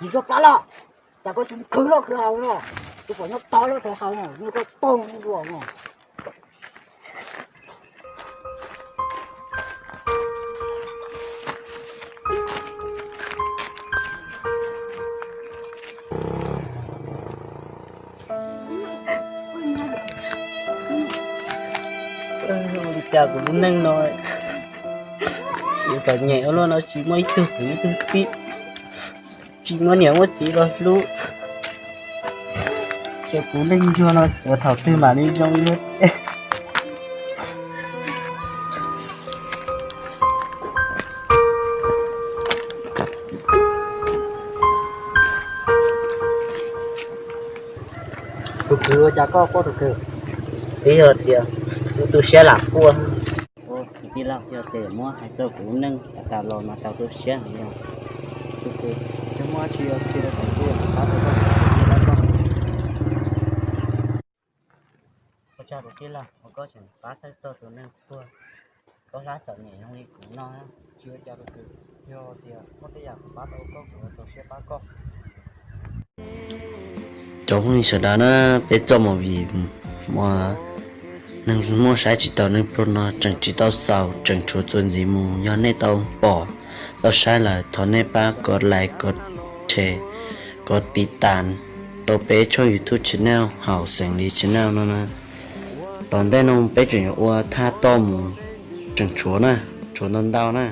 Yus tso plab los, cas koj tsis khwv los khwv haus no, tus pom nyob tod los tod haus no, nws koj toog dua no. Ua li cas kuv lub neej no, txom nyem ua luaj no tsis muaj ib tug kwv ib tug tij, tsis muaj niam muaj txiv los hlub, ces kuv neej ntsuag no thaum twg mam li zoo ib lub. Tus kwv ua cas koj quaj tus kwv? Twb yog tias kuv tu siab lam quaj. Ua kwv tij laug, yog tias muab hais txog kuv lub neej tas los mas txaus tu siab heev li. Tus kwv, yog muaj dab tsi qhia rau kuv thiab, kuv pab tau koj. Ua tsaug tus tij laug uas koj tseem pab txhawb txog tus neeg tuag, koj hlab txom nyem zoo li kuv no. Tsis ua cas tus kwv, yog tias muaj tej yam kuv pab tau koj, kuv yuav txaus siab pab koj. Cov phooj ywg sawv daws na, peb txoj movie uas neeg muaj saib tsis taus neeg pluag no tseem tsis tau xaus, tseem tshuav txuas ntxiv mus. Yog nej tau pom tau saib lawm thov nej pab kom like, kom share, kom tiv tas rau peb tshooj YouTube channel Hauv Xeev Lis channel no na. Tom ntej no peb tseem yuav ua thaj toj mus, tseem tshuav na, tshuav ntau ntau na.